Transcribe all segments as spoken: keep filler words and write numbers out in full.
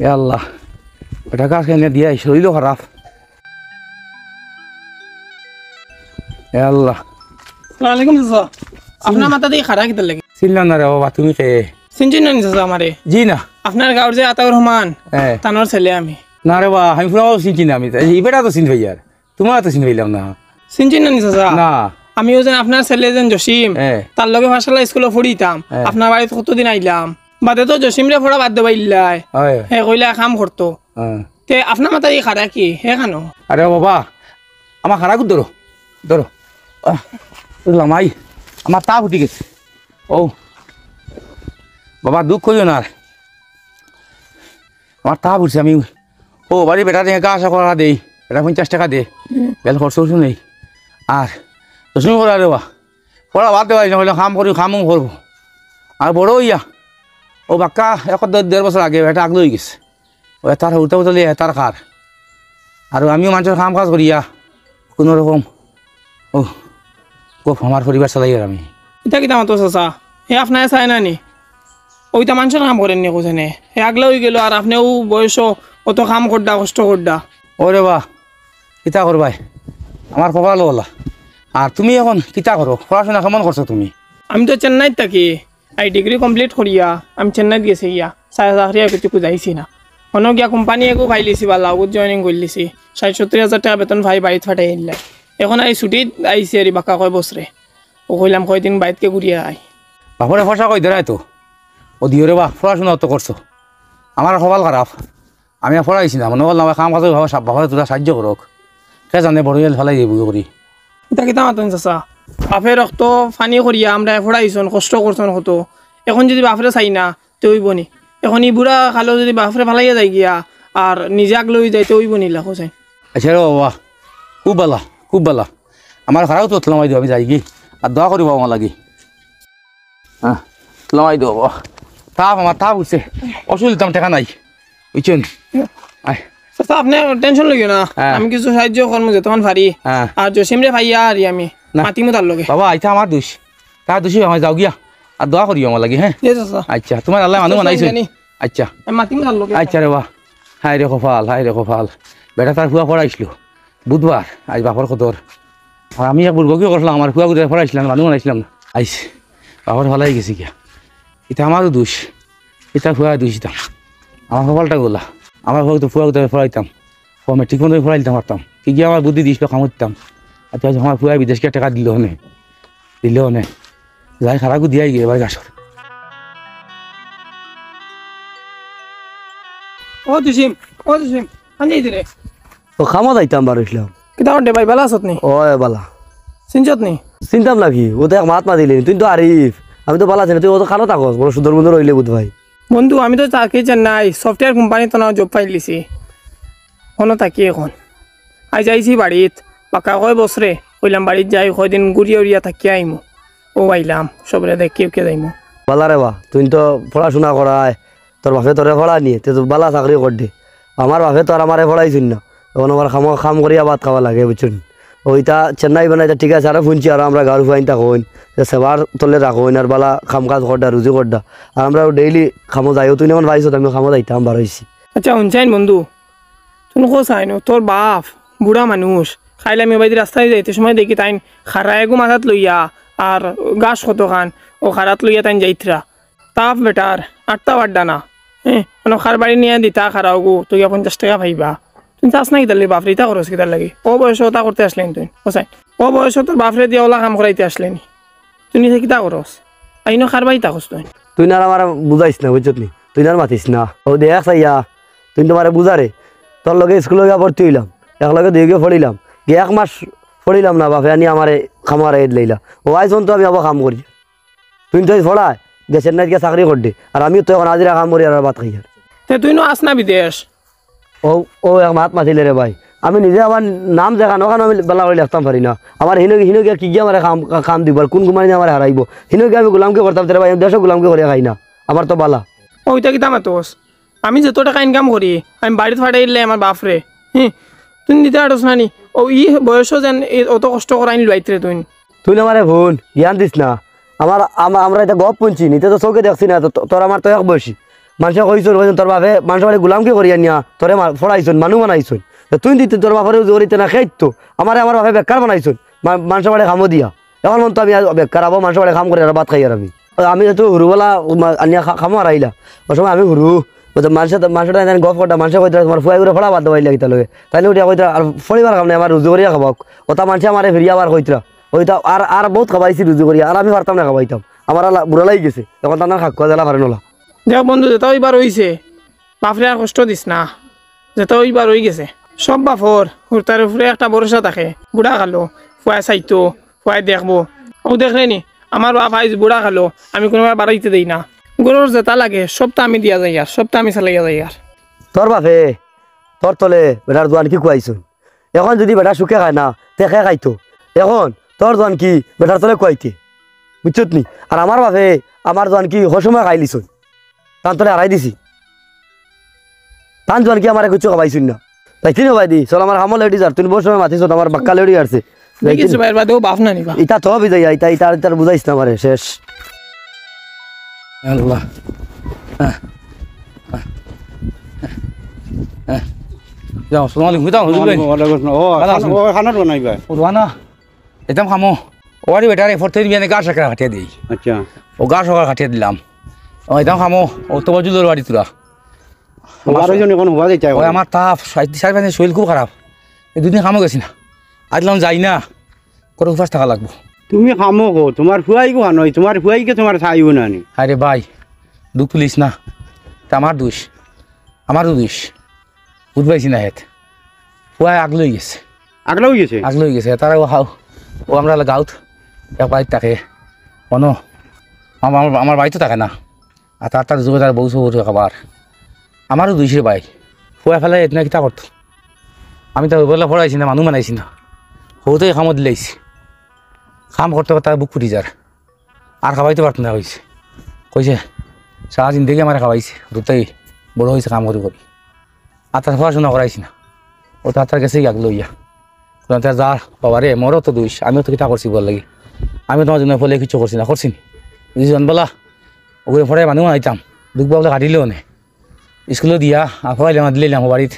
এ আল্লাহ, বেটা কাজ কেনে দিয়া শরীরও খারাপ। এ আল্লাহ। আসসালামু আলাইকুম চাচা। আপনার মাথা দিয়ে খাড়া কিতার লাগি? চিনলাম না রে বাবা, তুমি কে? চিনছেন না নি চাচা আমারে? জি না। আপনার গাঁওর যে আতাউর রহমান, হ্যাঁ। তানোর ছেলে আমি। না রে বাবা, আমি পুরাও চিনছি না আমি। এই বেটা তো চিনবে ইয়ার। তোমার তো চিনি পাইলাম না। চিনছি না নি চাচা? না। আমি ওই যে আপনার ছেলে যে জসিম, হ্যাঁ। তার লগে পাঠশালা স্কুলো পড়িতাম। হ্যাঁ। আপনার বাড়িত কতদিন আইলাম। বাদে তো জসিমরে পড়া বাদ দেবাইল্লাই। হয়। হে কইলা কাম করতো। হ্যাঁ। তে আপনার মাথায় এই খাড়া কি? হে কেন? আরে বাবা, আমার খাড়া ধরো, ধরো। আহ, লামাই, আমার তাপ উঠি গেছে। ও, বাবা, দুঃখ করিও না আর। আমার তাপ উঠছে, আমি ও বাড়ি বেটা দিয়ে গা আসা করা দেই, এটা পঞ্চাশ টাকা দে, বেল খরচ উরচ নেই। আর দশমী করা রে বা, পড়া বাদ দেওয়া না, হইলে কাম করি, কামও করবো। আর বড় হইয়া, ও বাক্কা এক দেড়, দেড় বছর আগে এটা আগলো হয়ে গেছে। ও তার উল্টা উল্টা লিয়ে তার খার। আর আমিও মানুষের কাম কাজ করিয়া, কোনো রকম, ও, খুব আমার পরিবার চালাই আর আমি। ইতা কিতা মাতো চাচা? হে আপনায় চায় না নি? ওইটা মানুষের কাম করেন নি কোথানে? হে আগলা হয়ে গেল আর আপনিও বয়স অত কাম করডা, কষ্ট করডা। ওরে বা, কিতা করবায়? আমার কপাল ওলা। আর তুমি এখন কিতা করো? পড়াশোনা কেমন করছো তুমি? আমি তো চেন্নাইত থাকি। আই ডিগ্রি কমপ্লিট করিয়া আমি চেন্নাইত গেছি গিয়া। চা-, চাকরি আর কিছু খুঁজাইছি না। হনো গিয়া কোম্পানি এগু পাইলিছি বালা, ওগুত জয়েনিং করলিছি। ষাট সত্তর হাজার টাকা বেতন পাই, বাড়িত ফাটাই আইলাই। এখন আই ছুটিত আইছি আর বাক্কা কয় বছরে। ও কইলাম কয়দিন বাইতকে ঘুরিয়া আই। বাপরে ফসা কই দেরায় তো। ও দিও রে বা, পড়াশোনা অত করছো। আমার কপাল খারাপ। আমি আর পড়াইছি না, মনে করলাম, কাম কাজ ভাবে সব বাপরে তোরা সাহায্য করুক। কে জানে, বড় হইলে ফালাই যাইব করি। ইতা কিতা মাতন চাচা? বাপে রক্ত পানি করিয়া আমরা পড়াইছন, কষ্ট করছন কত। এখন যদি বাপরে চাই না, তে হইব নি? এখন ই বুড়া কালো যদি বাপরে ফালাইয়া যাই গিয়া, আর নিজে আগলো হয়ে যাইতে হইব নি, লাখো চাই। আচ্ছা রে বাবা, খুব বালা, খুব বালা। আমার খারাপ তো তুলামাই দিও, আমি যাই গি। আর দোয়া করিবা আমার লাগি। হ্যাঁ, লওয়াই দেবো। তাপ আমার তাপ উঠছে। অসুবিধা আমার টেকা নাই। বুঝছেন? আয়। চাচা, আপনি টেনশন লইও না। হ্যাঁ। আমি কিছু সাহায্য করবো যতক্ষণ পারি। হ্যাঁ। আর জসিমরে পাইয়া আরি আমি। না। মাতিমু তার লগে। বাবা, ইটা আমার দোষ। তার দোষই আমার যাও গিয়া। আর দোয়া করিও আমার লাগি, হ্যাঁ? জি, চাচা। আচ্ছা, তোমার আল্লাহ মানুষ চাচা, বানাইছে। জানি। আচ্ছা। আমি মাতিমু তার লগে। আচ্ছা রে বা। হায় রে কপাল, হায় রে কপাল। বেটা তার ফুয়া পড়াইছিল। বুধবার, আজ বাপর কদর। আর আমি এক বুর্বকি করলাম, আমার ফুয়া গুরে পড়াইছিলাম, মানুষ বানাইছিলাম না। আইস, বাপর ফালাই গেছি গিয়া। ইটা আমারও দোষ। ইটা ফুয়া দোষ ইটা। আমার কপালটা গোলা। আমার ফুয়া তো ফুয়া গুরে পড়াইতাম। ফুয়া মেট্রিক পর্যন্ত পড়াইতাম পারতাম। কি গিয়া আমার বুদ্ধি দিছিল, কামড় দিতাম। আচ্ছা, আজ আমার ফুয়া বিদেশকে টাকা দিল হনে। দিল হনে। যাই খারাপ দিয়াই গিয়ে এবার গাছর। ও জসিম, ও জসিম, আনি দিলে। ও, খামো যাইতাম বার হইছিলাম। কিতা করতে ভাই, বালা আছত নি? ও, এ বালা। চিনছত নি? চিনতাম নাকি? ও তো এক মাত মাতিলে নি। তুই তো আরিফ। আমি তো বালা আছি না। তুই ও তো খানো থাকস। বড় সুন্দর বন্ধু রইলে বুধ ভাই। বন্ধু, আমি তো থাকি চেন্নাই, সফটওয়্যার কোম্পানিত না জব পাইলিছি। হনো থাকি এখন। আইজ আইছি বাড়িত, বাক্কা কয় বছরে, কইলাম বাড়িত যাই, কয়দিন ঘুরিয়া উড়িয়া থাকিয়া আইমু। ও আইলাম, সবরে দেখি উকে যাইমু। বালা রে বা, তুই তো পড়াশোনা করায়, তোর বাপে তোরে পড়া নিয়ে, তে তো বালা চাকরি কর দে। আমার বাপে তো আর আমারে পড়াইছইন না, এখন আমার কাম, কাম করিয়া ভাত খাওয়া লাগে, বুঝছইন? ওইটা চেন্নাই বানাইতে ঠিক আছে, আরো শুনছি, আরো আমরা গাঁওর ফুয়াইন থাকইন, যে সেবার তলে রাখইন, আর বালা কাম কাজ করডা, রুজি করডা। আর আমরা ডেইলি কামো যাই, ও তুই যেমন পাইছত, আমি কামো যাইতাম, বার হইছি। আচ্ছা, হুনছাইন বন্ধু, তুই কো চাইন, ও তোর বাপ, বুড়া মানুষ, খাইলে আমি বাইদি রাস্তায় যাইতে সময় দেখি তাইন খারা এগু মাথাত লইয়া, আর গাছ কতখান, ও খারাত লইয়া তাইন যাইতরা। তাপ বেটার, আটতা বাড্ডা না। হ্যাঁ, মানে খার বাড়ি নিয়ে দিতা খারা ওগু, তুই পঞ্চাশ টাকা পাইবা। তুই চাস না কিতার লাগি বাপরে, ইতা করস কিতার লাগি? ও বয়সে ওটা করতে আসলেন তুই, ও চাই। ও বয়সে তোর বাপরে দিয়া ওলা কাম করাইতে আসলেনি। তুই নিজে কিতা করস? আইনো খার বাড়ি থাকস তুই। তুই না আর আমারে বুঝাইস না, বুঝছত নি? তুই না আর মাতিস না। ও দেখ চাইয়া, তুই তোমারে বুঝারে। তোর লগে স্কুলো গিয়া ভর্তি হইলাম, এক লগে দুই গিয়ে পড়িলাম। গিয়া এক মাস পড়িলাম না, বাপে আনি আমারে খামারে এড লইলা। ও আইসন তো আমি আবার কাম করি। তুই তো পড়ায়, দেশের নাই গিয়া চাকরি করডে। আর আমি তো এখন হাজিরা কাম করি আর ভাত খাই আর। তে তুই নো আস না বিদেশ। ও, ও এক মাত মাতিলে রে ভাই। আমি নিজে আমার নাম যেখান, ওখানে আমি বালা করি লিখতাম পারি না। আমার হিনো, হিনো গিয়া কি গিয়া আমারে কাম, কাম দিব? আর কোন কোম্পানি আমারে হারাইব? হিনো গিয়া আমি গোলামকি করতাম তে রে ভাই, আমি দেশো গোলামকি করিয়া খাই না। আমার তো বালা। ও, ইতা কিতা মাতস? আমি যত টাকা ইনকাম করি, আমি বাড়িত ফাটাই দিলে আমার বাপরে। হুম, তুই নিতে পারস না নি? ও, ই বয়সও যেন এ-, অত কষ্ট করাইন লুয়াইত রে তুই। তুই না আমারে হুন, জ্ঞান দিস না। আমার, আমা-, আমরা ইতা গপ হুনছি, নিতে তো চোখে দেখছি না, তো, তো, তোর আমার তো এক বয়সী। মানষে কইছইন, কইছইন, "তোর বাপে মানষর বাড়ি গুলামকি করিয়া নিয়া তোরে মা-, ফড়াইছইন, মানুষ বানাইছইন। তো তুই যদি তোর বাপরে রুজি করিতে না খাইতো, আমারে আমার বাপে বেকার বানাইছইন, মা-, মানষর বাড়ি কামো দিয়া। এখন মন তো আমি আর বেকার আবো, মানষর বাড়ি কাম করি আর ভাত খাই আর আমি।" আমি তো হুরুবালা মা-, আনিয়া খা-, কামো হারাইলা। ওই সময় আমি হুরু, ওই তো মানষে তো, মানষে তো এনে গফ করতা, মানষে কইতরা, "তুমার ফুয়ায় করে ফড়া বাদ দেওয়াই লাগিতা লগে।" তাইলে উঠিয়া কইতরা, "আর ফড়িবার কাম নাই, আমার রুজি করিয়া খাবাউক।" ওটা মানষে আমারে ফিরিয়া আবার কইতরা। ওইটা আর, আর বউত খাবাইছি রুজি করিয়া, আর আমি পারতাম না খাবাইতাম। আমার আলা-, বুড়া লাগি গেছে। এখন তার খাক্কুয়া জ্বালা পারে নলা। দেখ বন্ধু, যেটা অইবার অইছে, বাপরে আর কষ্ট দিস না। যেটা অইবার অই গেছে। সব বাপর হুরুতার উপরে একটা ভরসা থাকে। বুড়া কালো, ফুয়ায় চাইতো, ফুয়ায় দেখবো। ও দেখরে নি, আমার বাপ আইজ বুড়া কালো, আমি কুনুবায় বাড়াইতে দেই না। ঘরর যেটা লাগে, সবটা আমি দিয়া যাইয়ার, সবটা আমি চালাইয়া যাইয়ার। তোর বাপে, তোর তলে বেটার জোয়ানকি খুয়াইছইন। এখন যদি বেটা সুখে খায় না, তে কে খাইতো? এখন তোর জোয়ানকি বেটার তলে খুয়াইতে, বুঝছত নি? আর আমার বাপে আমার জোয়ানকি হসময় খাইলিছইন, তান তলে হারাই দিছি। তান জোয়ানকি আমারে কিচ্ছু খাবাইছইন না। যাইতে নি ভাই দি, চল আমার কামো লেট অই যার, তুই বউত সময় মাতিছস, আমার বাক্কা লেট অই যারছে। দেখি যাইতে নি। জুবাইর বাদেও বাপ না নিবা। ইটা তো হবি যাইয়া, ইটা, ইটা, ইটার বুঝাইস না আমারে, শেষ। আল্লাহ। আহ, আহ, আহ। যাও, আসসালামু আলাইকুম। যাও, হুজুর ভাই। ওয়ালাইকুম আসসালাম। ও, ভালা আছইন? ও, খানার বানাইবা? ও, বানা। এতাম কামো। ও আরে বেটারে, ফোর থেকে বিয়ানে ঘাস একটা কাটিয়া দেই। আচ্ছা। ও ঘাস ওখানে কাটিয়া দিলাম। ও, এতাম কামো। ও তো বাজু দরবারি তোরা। বারো জন এখন হবা যাইতে ওই হয়। আমার তাপ, সাড়ে, সাড়ে পাঁচ দিন শরীর খুব খারাপ। এই দুদিন কামো গেছি না। আইলাম যাই না। করে উপাস থাকা লাগবো। তুমি কামো গো, তুমার ফুয়াই গো নয়, তুমার ফুয়াইকে তুমার চাইও না নি। আরে ভাই, দুখ তুলিস না। তা আমার দোষ। আমারও দোষ। বুঝ পাইছি না হেত। ফুয়ায় আগলো অই গেছে। আগলো অই গেছে? আগলো অই গেছে। তারা ও হাও, ও আমরা গাঁওত এক বাড়িত থাকে। অনো, আমার, আমার, আমার বাড়িত থাকে না। আর তার, তার যুগে তার বউ সবুর খাবার। আমারও দুইশো ভাই। ফুয়া ফেলাই এতনা কিতা করতো? আমি তো বলে পড়াইছি না, মানুষ বানাইছি না। হউতে কামো দিলাইছি। কাম করতে করতে তার বুক ফুটি যার। আর খাওয়াইতে পারতো না কইছে। কইছে, "সারা জিন্দেগি আমারে খাওয়াইছে। দুটাই বড় অইছে কাম করি করি।" আর তার পড়াশোনা করাইছি না। ও তো আর তার গেছে গিয়া আগলো অইয়া। কইলাম, "তে যা বাবা রে, মোরও তো দোষ, আমিও তো কিতা করছি বল লাগি। আমি তুমার জন্য ফলে কিচ্ছু করছি না, করছি নি? যদি জনবালা ওগুলো পড়াই মানুষ বানাইতাম, দুখ বাবলা কাটিলেও নে। স্কুলো দিয়া, আর পড়াইলাম, আর দিলাইলাম বাড়িত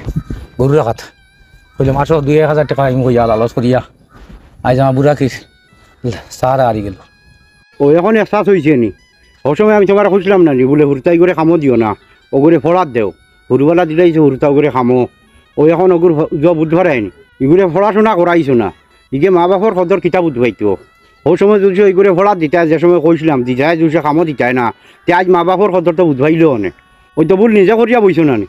গরু রাখাত।" কইলে, "মাসো দুই এক হাজার টেকা আমি কইয়া লালচ করিয়া, আইজ আমার বুড়া কির সাহারা হারি গেল।" ও এখন এহসাস অইছে নি? ও সময় আমি তুমারে কইছিলাম না নি, বুলে হুরুতাই করে কামো দিও না, ওগুরে ফড়াত দেও। হুরুবালা দিলাইছে হুরুতা ওগুরে কামো। ও এখন ওগুর হ-, জুয়া বুঝ পারায় নি। ইগুরে পড়াশোনা করাইছো না। ইগে মা বাপর কদর কিতা বুঝ পাইতো? ও সময় যদি ইগুরে ফড়াত দিতায়, যে সময় কইছিলাম, দিতায়, যদি কামো দিতায় না, তে আইজ মা বাপর কদর তো বুঝ পাইলো অনে। ওই তো ভুল নিজে করিয়া বইছো না নি।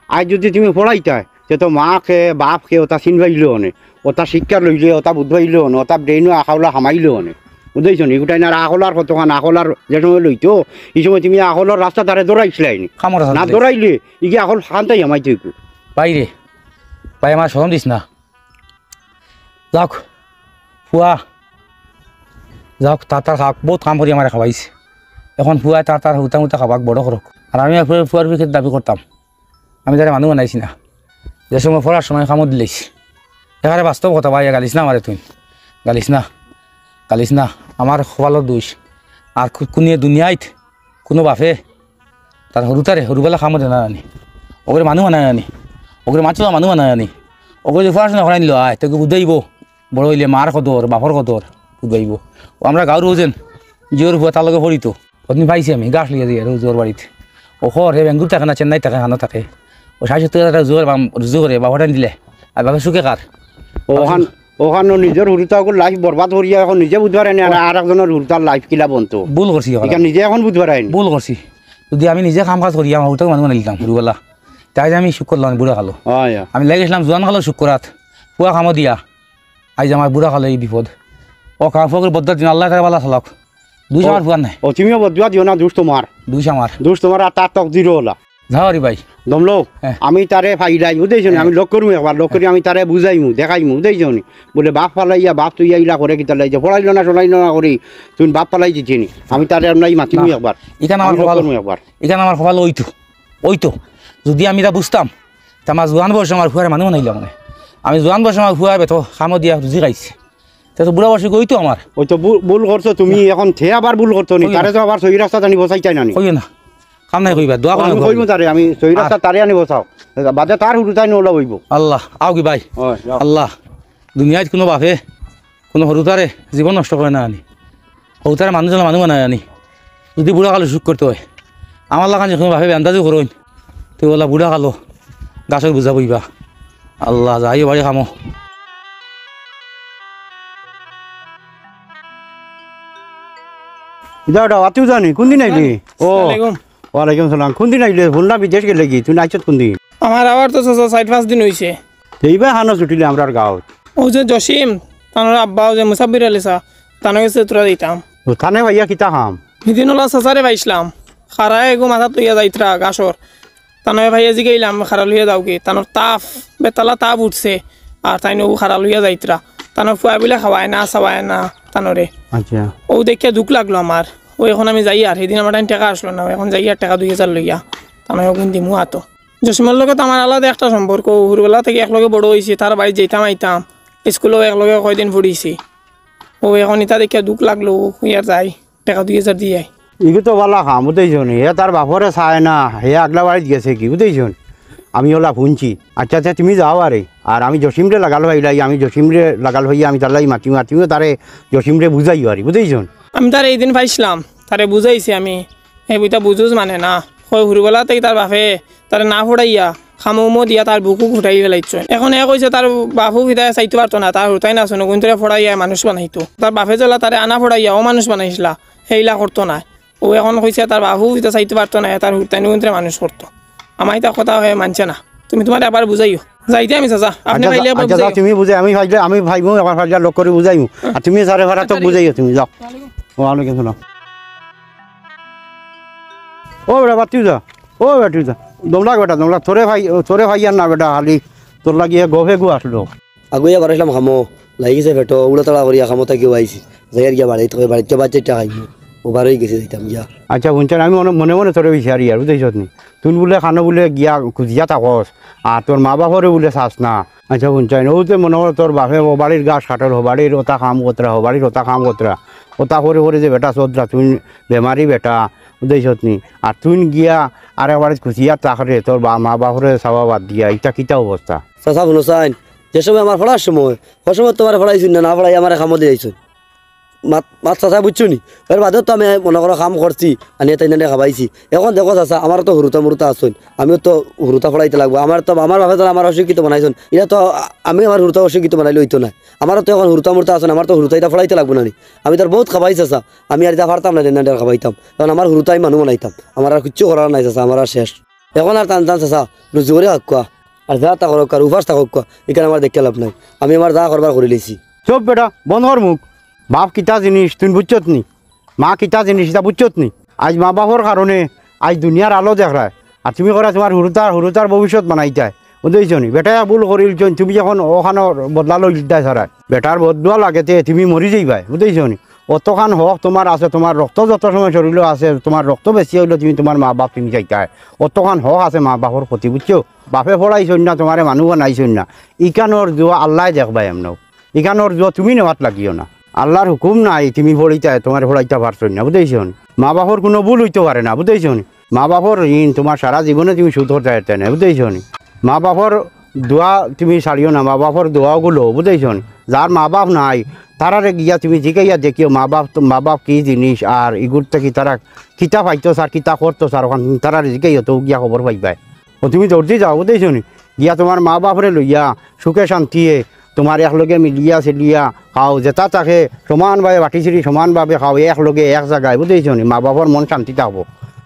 আইজ যদি তুমি ফড়াইতায়, তে তো মা কে, বাপ কে, ওটা চিন পাইলো অনে। ওটা শিক্ষা লইলে, ওটা বুঝ পাইলো অনে, ওটা ব্রেইনো আখাউলা হামাইলো অনে। বুঝাইছো নি? ইগুটাই না আখলার কতখান, আখলার যে সময় লইতো, এই সময় তুমি আখলার রাস্তা ধারে দৌড়াইছিলাই নি। কামড় না দৌড়াইলে, ইগে আখল খানটাই হামাইতো ইগু। ভাই রে, ভাই আমার শরম দিস না। যাউক, ফুয়া, যাউক, তার তার খাউক, বউত কাম করি আমারে খাওয়াইছে। এখন ফুয়া তার তার হুতা মুতা খাবাক বড় করুক। আর আমি আর ফুয়া, ফুয়ার বিরুদ্ধে দাবি করতাম। আমি তারে মানুষ বানাইছি না। যে সময় পড়ার সময় কামো দিলাইছি। এখানে বাস্তব কথা ভাই, গালিস না আমারে তুই। গালিস না। গালিস না। আমার কপালর দোষ। আর কু-, কুনিয়ে দুনিয়াইত কুনু বাপে তার হুরুতারে, হুরুবালা কামো দেনা আনি। ওগুরে মানুষ বানায় আনি। ওগুরে মাত্র মানুষ বানায় আনি। ওগুরে যদি পড়াশোনা করাই নিল, আয়, তোকে বুঝাইবো। বড় অইলে মার কদর, বাপর কদর, বুঝাইবো। ও আমরা গাঁওর ওজেন, জিওর ফুয়া তার লগে পড়িতো। ওদিন পাইছি আমি, ঘাস লইয়া যাই আর ওর বাড়িত। ও খর, হে বেঙ্গুর থাকে না, চেন্নাই থাকে, হানো থাকে। ও ষাট সত্তর হাজার টাকা রুজি করে, বাম-, রুজি করে, বাবা টাইম দিলে। আর বাপে সুখে কার? ওখান, ওখান নিজের হুরুতা ওগুলো লাইফ বরবাদ করিয়া এখন নিজে বুঝ পারে না, আর, আর একজনের হুরুতার লাইফ কিলা বনতো। ভুল করছি ওখানে। এখান নিজে এখন বুঝ পারে না। ভুল করছি। যদি আমি নিজে কাম কাজ করি, আমার হুরুতাকে মানুষ বানাই দিতাম, হুরুবালা। তাই যে আমি শুক্কর লাগান বুড়া খালো। হয়, হয়। আমি লেগে গেছিলাম জোয়ান খালো শুক্করাত। পুয়া কামো দিয়া। আইজ আমার বুড়া খালো এই বিপদ। ও কাম ফকর বদ্দার দিন আল্লাহ তারা বালা খালাক। দুষ আমার ফুয়ার নাই। ও, তুমিও বদুয়া দিও না, দুষ তোমার। দুষ আমার। দুষ তোমার আর তার তকদিরও ওলা। যাও রে ভাই। দমলো, হ্যাঁ। আমি তারে ফাইলাই, বুঝাইছো নি? হ্যাঁ। আমি লগ করমু একবার, লগ করি আমি তারে বুঝাইমু, দেখাইমু, বুঝাইছো নি? বলে, "বাপ ফালাইয়া, বাপ তুই আইলা করে কিতা লাইছে? পড়াইলো না, সড়াইলো না করি, তুমি বাপ ফালাই দিতে নি।" আমি তারে আর নাই মাতিমু না। একবার। ইখান আমার আমি লগ কপাল, করমু একবার। ইখান আমার কপাল ওই তো, ওই তো। যদি আমি ইটা বুঝতাম, তে আমার জোয়ান বয়সে আমার ফুয়ারে মানুষ বানাইলাম মানে। আমি জোয়ান বয়সে আমার ফুয়া বেতো কামো দিয়া রুজি খাইছি। তে তো বুড়া বয়সে কই তো আমার। ওই তো ভুল, ভুল করছো তুমি, হ্যাঁ। এখন তে আবার ভুল করছো নি, কইও না। তারে তো আবার সহি রাস্তা জানি বসাইতাই না নি। কইও না। কাম নাই কইবা, দোয়া ও, আমি কইবা। কইমু তারে, আমি সহি রাস্তা আর তারে আনিবো চাও। বাদে তার হুরুতাইন ওলা অইবো। আল্লাহ, আও কি ভাই? অয়, যাও। আল্লাহ, দুনিয়াত কুনু বাপে কুনু হুরুতারে জীবন নষ্ট করে না আনি। হুরুতারে মানুষ যেলা মানুষ বানায় আনি। যুদি বুড়া কালো সুখ করতে অয়, আমার লাখান যে কুনু বাপে আন্দাজও করইন, তে ওলা বুড়া কালো গাছর বুঝা বইবা। আল্লাহ, যাইও বাড়ি কামো। যাও, যাও, আতিও জানি, কুন দিন আইলি? ও, আসসালামু আলাইকুম। ওয়ালাইকুম সালাম। কুন দিন আইলে? হুনলাম বিদেশ গেলে কি? তুই আইছত কুন দিন? আমার আবার তো চাচা চাইর পাঁচ দিন অইছে। তে ইবা হানো ছুটিলে আমরার গাঁওত? অউ যে জসিম, তানর আব্বা, অউ যে মুসাব্বির আলী চা, তানর গেছে তোরা দিতাম। ও, তানে ভাইয়া কিতা কাম? হিদিন ওলা চাচারে পাইছলাম। খাড়ায় এগু মাথাত লইয়া যাইতরা গাছর। তানরে ভাইয়া জিগাইলাম, খাড়া লইয়া যাওগি? তানর তাপ, বেতালা তাপ উঠছে। আর তাইন অগু খাড়া লইয়া যাইতরা। তানর ফুয়া বুলে খাওয়ায় না, চাওয়ায় না তানরে। আচ্ছা। অউ দেখিয়া দুখ লাগলো আমার। অউ এখন আমি যাইয়ার, হিদিন আমার টাইন টেকা আছলো না, অউ এখন যাইয়ার টেকা দুই হাজার লইয়া। তানরে অগুন দিমু আতো। জসিমর লগে তো আমার আলাদা একটা সম্পর্ক, হুরুবেলা থাকি একলগে বড় অইছি, তার বাড়িত যাইতাম আইতাম, স্কুলেও একলগে কয়দিন পড়ছি। অউ এখন ইতা দেখিয়া দুখ লাগলো, অউ কইয়ার যাই, টেকা দুই হাজার দিয়া আই। ইগু তো বালা কাম, বুঝতেছো নি? হে তার বাপরে চায় না, হে আগলা বাড়িত গেছে কি, বুঝতেছো নি? আমি ওলা হুনছি। আচ্ছা, আচ্ছা, তুমি যাও আরে, আর আমি জসিমরে লাগাল পাইলাই, আমি জসিমরে লাগাল পাইয়া আমি তার লাগি মাতিমু, আর তুমিও তারে জসিমরে বুঝাইও আরে, বুঝতেছো নি? আমি তারে হিদিন পাইছলাম, তারে বুঝাইছি আমি, হে বুইতা বুঝুজ মানে না। কয় হুরুবেলা থাকি তার বাপে তারে না পড়াইয়া, কামো উমো দিয়া তার বুকু ফুটাই ফেলাইছইন। এখন হে কইছে তার বাপও ফিদায় চাইতো পারতো না, তার হুরুতাইন আছইন, অগুইন্তরে পড়াইয়া মানুষ বানাইতো। তার বাপে যেলা তারে আনা পড়াইয়া অমানুষ বানাইছলা, হে ইলা করতো না। অউ এখন কইছে তার বাপও ফিদায় চাইতো পারতো না, তার হুরুতাইন অগুইন্তরে মানুষ করতো। আমার ইতা কথা হে মানছে না। তুমি তুমারে আবার বুঝাইও। যাইতে আমি চাচা, আপনে আচ্ছা, পাইলে আবার আচ্ছা, যাও, বুঝাইও। তুমি বুঝাই, আমি পাইলে, আমি পাইমু, আমার পাইলে লগ করি বুঝাইমু। আর তুমি স্যারে ফারা তো বুঝাইও, তুমি যাও। ওয়ালাইকুম সালাম। ও বেটা, বাতিও যা। ও বেটা, তুই যা। দমলাক বেটা, দমলাক। তোরে ভাই, তোরে ভাই আর না বেটা, খালি তোর লাগি এ গফে গু আসলো। আগুয়া বারইছলাম কামো, লাগি গেছে পেটো, উড়াতাড়া করিয়া কামো থাকি আইছি। যাইয়ার গিয়া বাড়িত, কই বাড়িত বাচ্চা একটা খাইমু। ও বারই গেছে যাইতাম গিয়া। আচ্ছা, হুনছনি, আমি মনে, মনে মনে তোরে বিচারি আর, বুঝছস নি? তুই বুলে কানো বুলে গিয়া খুজিয়া থাকস, আর তোর মা বাপরে বুলে চাস না। আচ্ছা, হুনছনি, অউ যে মনে কর তোর বাপে ও বাড়ির ঘাস কাটর, ও বাড়ির ওতা কাম করতরা, ও বাড়ির ওতা কাম করতরা, ওতা করে করে যে বেটা চলতরা, তুই বেমারি বেটা, বুঝছস নি? আর তুই গিয়া আরেক বাড়িত খুজিয়া থাকরে, তোর বা-, মা বাপরে চাওয়া বাদ দিয়া, ইতা কিতা অবস্থা? চাচা হুনো চাইন, যে সময় আমার পড়ার সময়, হে সময় তুমারে পড়াইছইন না, না পড়াইয়া আমারে কামো দিলাইছইন। মাত, মাত চাচা বুঝছো নি? এর বাদেও তো আমি মনে করো কাম করছি, আনিয়া তাইন আনিয়া খাবাইছি। এখন দেখো চাচা, আমারও তো হুরুতা মুরুতা আছইন, আমিও তো হুরুতা পড়াইতে লাগবো। আমার তো, আমার বাপে তো আমারে অশিক্ষিত বানাইছইন, ইলা তো আ-, আমি আমার হুরুতা অশিক্ষিত বানাইলে অইতো নায়। আমারও তো এখন হুরুতা মুরুতা আছইন, আমার তো হুরুতা ইতা পড়াইতে লাগবো না নি? আমি তার বউত খাবাইছি চাচা, আমি আর ইতা পারতাম না, তাইন আনিয়া খাবাইতাম। কারণ আমার হুরুতাই মানুষ বানাইতাম, আমার আর কিচ্ছু করার নাই চাচা, আমার আর শেষ। এখন আর তান তান চাচা, রুজি করি খাউক্কা, আর যা তা করউক্কা, আর উপাস থাকউক্কা, ইখান আমার দেখিয়া লাভ নাই। আমি আমার যা করবার করিলাইছি। চুপ বেটা, বন্ধ কর মুখ। বাপ কিতা জিনিস তুই বুঝছত নি? মা কিতা জিনিস ইতা বুঝছত নি? আইজ মা বাপর কারণে আইজ দুনিয়ার আলো দেখরায়, আর তুমি কইরায় তুমার হুরুতার, হুরুতার ভবিষ্যৎ বানাইতায়, বুঝছস নি? বেটায় ভুল করিলছইন, তুমি যখন অখানর বদলা লইলিতায় ছাড়ায়, বেটার বদদোয়া লাগেতে তুমি মরি যাইবায়, বুঝছস নি? অতখান হক তুমার আছে, তুমার রক্ত যত সময় শরীলো আছে, তুমার রক্ত বেশি অইলো তুমি তুমার মা বাপ তুমি চাইতায়। অতখান হক আছে মা বাপর প্রতি, বুঝছো? বাপে পড়াইছইন না, তুমারে মানুষ বানাইছইন না। ইখানর জুয়া আল্লায় দেখবায় এমনেউ। ইখানর জুয়া তুমি নেওয়াত লাগিও না। আল্লার হুকুম নাই, তুমি পড়িতায়, তুমারে পড়াইতা পারছইন না, বুঝছস নি? মা বাপর কুনু ভুল অইতো পারে না, বুঝছস নি? মা বাপর ঋণ তুমার সারা জীবনে তুমি শোধ করতায় পারতায় না, বুঝছস নি? মা বাপর দোয়া তুমি ছাড়িও না, মা বাপর দোয়াগুলো, বুঝছস নি? যার মা বাপ নাই, তারারে গিয়া তুমি জিগাইয়া দেখিও, মা বাপ তো, মা বাপ কি জিনিস, আর ইগুর থাকি তারা কিতা পাইতো স্যার, কিতা করতো স্যার, অখান তারারে জিগাইও, তো গিয়া খবর পাইবায়। ও তুমি জলদি যাও, বুঝছস নি? গিয়া তুমার মা বাপরে লইয়া সুখে শান্তিয়ে তুমার একলগে মিলিয়া সিলিয়া খাও, যেতা থাকে সমানভাবে বাটি সিটি সমানভাবে খাও, একলগে এক জাগায়, বুঝছস নি? মা বাপর মন শান্তি থাকবো,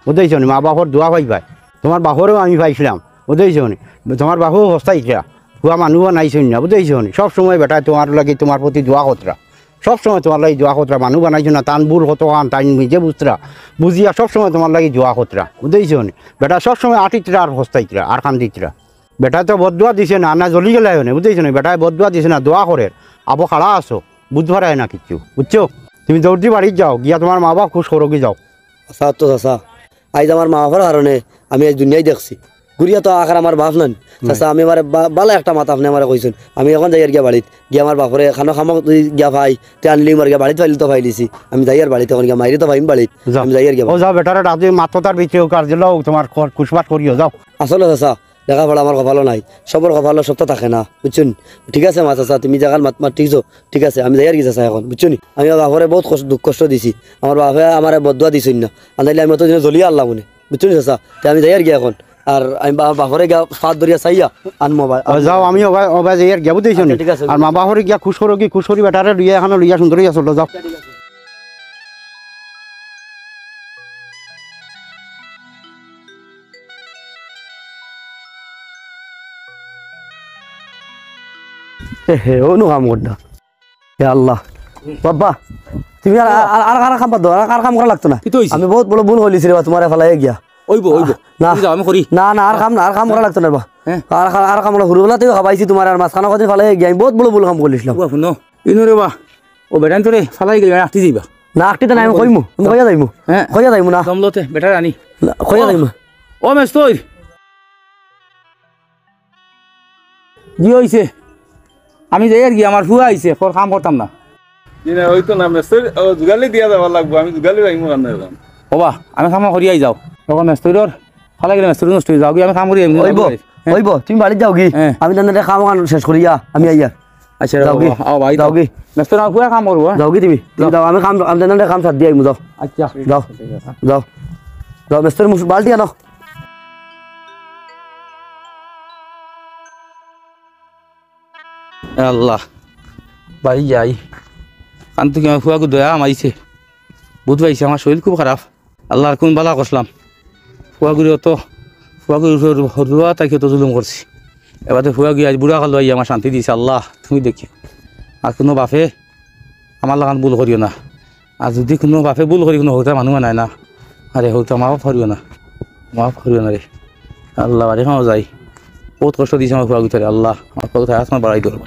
বুঝছস নি? মা বাপর দোয়া পাইবায়। তুমার বাপরেও আমি পাইছলাম, বুঝছস নি? তুমার বাপেও হস্তা ইকরা, পুয়া মানুষ বানাইছইন না, বুঝছস নি? সব সময় বেটায় তুমার লাগি, তুমার প্রতি দোয়া করতরা, সব সময় তুমার লাগি দোয়া করতরা, মানুষ বানাইছইন না, তান ভুল কতখান তাইন নিজে বুঝতরা, বুঝিয়া সব সময় তুমার লাগি দোয়া করতরা, বুঝছস নি? বেটায় সব সময় আটিতরা আর হস্তা ইকরা আর কান্দিতরা। বেটায় তো বদদোয়া দিছে না, না জ্বলি গেলায় অনে, বুঝছস নি? বেটায় বদদোয়া দিছে না, দোয়া করের, আবো খাড়া আছো, বুঝ পারায় না কিচ্ছু, বুঝছো? তুমি জলদি বাড়িত যাও, গিয়া তুমার মা বাপ খুশ করোগি যাও। চাচা তো চাচা, আইজ আমার মা বাপর কারণে আমি আইজ দুনিয়াই দেখছি। ঘুরিয়া তো আখার আমার বাফ নানি। চাচা, আমি আমারে বা-, বালা একটা মাত আপনে আমারে কইছইন। আমি অখন যাইয়ার গিয়া বাড়িত। গিয়া আমার বাফরে খানো খামো যদি গিয়া পাই, তে আনলি মার গিয়া বাড়িত পাইলে তো পাইলিছি। আমি যাইয়ার বাড়িত অখন গিয়া মাইরে তো পাইম বাড়িত। যাও। আমি যাইয়ার গিয়া ও বাড়িত। যাও, বেটারে ডাক দি মাতো তার ভিতরে কার দিলাও তোমার কর-, কুশবাট করিও, যাও। আসলে চাচা, লেখাপড়া আমার কপালো নাই, সবর কপালো সব তো থাকে না, বুঝছইন? ঠিক আছে মা চাচা, তুমি যেখান মাত মাতিছো, ঠিক আছে, আমি যাইয়ার গি চাচা অখন, বুঝছইন? আমি আমার বাফরে বউত কষ্ট, দুঃখ কষ্ট দিছি, আমার বাফে আমারে বদদোয়া দিছইন না, আর নাইলে আমি অত দিনে জ্বলিয়া আল্লাহ মনে, বুঝছইন চাচা? তে আমি যাইয়ার গি অখন, আর আমি বা-, বাফরে গিয়া পাত ধরিয়া চাইয়া আনমু বা-, ও যাও, আমি ওবা, ওবা যাইয়ার গিয়া, বুঝছইন? আচ্ছা, ঠিক আছে। আর মা বাফরে গিয়া খুশ করো গি, খুশ করি বেটারে লইয়া অখন লইয়া সুন্দর অইয়া চলো, যাও। এ হে, অনু কাম করডা। হে আল্লাহ। বাবা, তুমি আর, আর, আর, আর কাম বাদ দেও, আর, আর কাম করা লাগতো না। কিতা অইছে? আমি বউত বড় ভুল করিলিছি রে বা, তুমারে ফালাইয়া গিয়া। অইবো, অইবো। না। তুমি যাও, আমি করি। না, না, আর কাম না, আর কাম করা লাগতো না রে বা। হ্যাঁ। আর, আর, আর কাম করা, হুরুবেলাতেউ খাবাইছি তুমারে, আর মাঝখানো কদিন ফালাইয়া গিয়া, আমি বউত বড় ভুল কাম করিলিছলাম। ও বা, হুনো। ইনো রে বা, ও বেটাইন তোরে ফালাইয়া গেলে, আটকি যাইবা। না, আটকিতা নায়, আমি কইমু, আমি কইয়া যাইমু। হ্যাঁ। কইয়া যাইমু না। দমলতে, বেটারে আনি। না, কইয়া ও, যাইমু। ও মেস্তইর। জি অইছে। আমি যাইয়ার গি, আমার ফুয়া আইছে, কর কাম করতাম না। জি না, অইতো না, মেস্তইর, ও, জুগালি দিয়া যাওয়া লাগবো, আমি জুগালি পাইমু কানে অখন। ও বা, আমি কাম করিয়াই যাও। অখন মেস্তইরর, ফালাই গেলে মেস্তইর নষ্ট অই যাও গি, আমি কাম করি, আমি অইবো, যাও গি। হ্যাঁ। অইবো, তুমি বাড়িত যাও গি। হ্যাঁ। আমি তানরে কাম কান শেষ করিয়া, আমি আইয়ার। আচ্ছা, যাও গি। আও, আও, যাও গি। মেস্তইর, আমার ফুয়া কাম করবো, হ্যাঁ? যাও গি তুমি। তুমি যাও। যাও, আমি কাম, আমি তানরে কাম সাথ দিয়া আইমু, যাও। আচ্ছা। যাও। ঠিক আছে। যাও। যাও, মেস্তইর মুস-, বালতি আনো। এ আল্লাহ, বাড়ি যাই। কান থাকি আমার ফুয়াগু দয়া আমাইছে। বুঝ পাইছে, আমার শরীর খুব খারাপ। আল্লাহ, আর কোন বালা করলাম? ফুয়াগুরে অত, ফুয়াগুরে হরুয়া থাকি অত জুলুম করছি। এবারে ফুয়াগু আইজ বুড়া কালো আইয়া আমার শান্তি দিছে। আল্লাহ, তুমি দেখি। আর কুনু বাফে আমার লাখান ভুল করিও না। আর যুদি কুনু বাফে ভুল করি কুনু হউতা মানুষ বানায় না, আরে হউতা মাফ করিও না, মাফ করিও না রে। আল্লাহ, বাড়ি খানো যাই। বউত কষ্ট দিছে আমার ফুয়াগুতারে। আল্লাহ, আমার ফুয়াগুতারে আসমা বাড়াই দিও।